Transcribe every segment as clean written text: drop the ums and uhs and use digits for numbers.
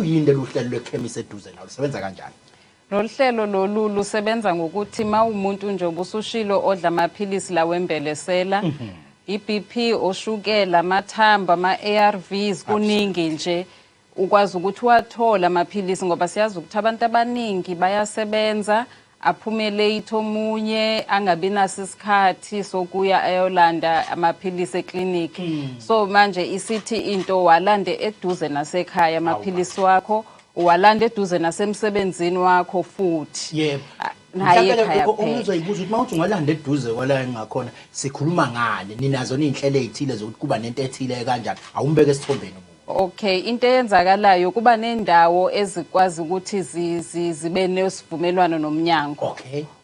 Luyini lolu hlelo lwekhemisi eduze nawe, lusebenza kanjani? Lolu hlelo lolu lusebenza ngokuthi uma umuntu nje ubusushilo odla amaphilisi lawembelesela, i-BP, oshukela, amathambo, ama-ARVs, kuningi nje, ukwazi ukuthi uwathole amaphilisi ngoba siyazi ukuthi abantu abaningi bayasebenza, aphume late omunye, angabi naso isikhathi sokuya ayolanda amaphilisi eklinikhi. So manje isithi into walande eduze nasekhaya amaphilisi wakho, uwalanda eduze nasemsebenzini wakho futhi. Naye Mhlawumbe ekhaya omunye kuphela. uzoyibuza ukuthi mawuthi ungalanda eduze kwala engakhona, sikhuluma ngani? Ninazo ney'nhlelo ey'thile zokuthi kuba nento ethile kanjani? Awumbeke esithombeni umuntu. Okay, into eyenzakalayo kuba nendawo ezikwazi ukuthi zibe nesivumelwano nomnyango.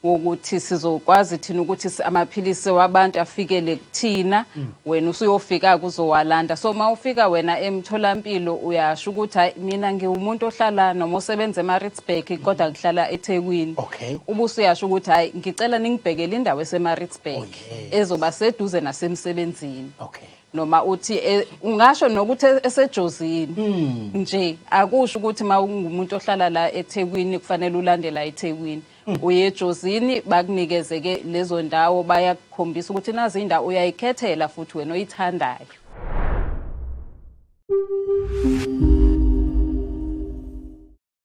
Wokuthi sizokwazi thina ukuthi amaphilisi wabantu afikele kuthina, wena usuyofika kuzowalanda. So mawufika wena emtholampilo uyasho ukuthi hayi, mina ngiwumuntu ohlala noma osebenza eMaritzburg kodwa ngihlala eThekwini. Ubusuyasho ukuthi hayi, ngicela ningibhekele indawo eseMaritzburg ezoba seduze nasemsebenzini. Noma uthi ungasho nokuthi eseJozini. Nje akusho ukuthi mawungumuntu ohlala la eThekwini kufanele ulande la eThekwini. Uye eJozini bakunikeze ke lezo ndawo, bayakukhombisa ukuthi nazi indawo uyayikhethela futhi wena oyithandayo.